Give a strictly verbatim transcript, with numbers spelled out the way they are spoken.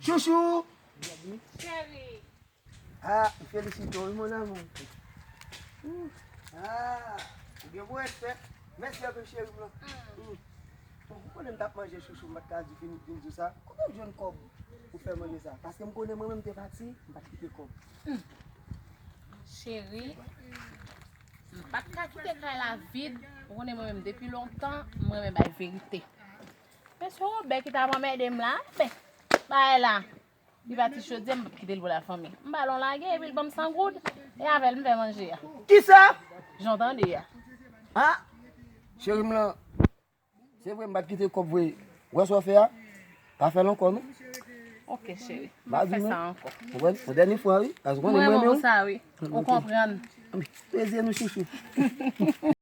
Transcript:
Chouchou! Cheri. Ah, m felisite w, wi, mon amour. Ouh, ah, ou gen bon respè. Mèsi anpil, cheri m lan. Ouh. Bon, ou konnen m t ap manje chouchou, m pa t ka di vin, vin di w sa. Kote w jwenn kòb pou fè manje sa? Paske m konnen mwen menm m te pati, m pa t kite kòb. Cheri, m pa t ka kite kay la vid. Ou konnen mwen menm depi lontan, mwen menm bay verite. Men se Wobè ki t ap anmède m la, men bagay la. Li pati jodi a, m p ap kite l pou lafanmi. M ba l yon lage, epi l ban m san goud, e avè l m fè manje a. Kisa? Jan w tande a. Ah, cheri m lan, se vre m pa t kite kòb vre. Wè sa w fè a? Pa fè l ankò non. Ok, cheri. M ap fè sa ankò. Ou wè, yon dènye fwa wi. Paske ou Mwen konnen mwen renmen renmen w sa wi. Ou konprann. w. Peze nou chouchou.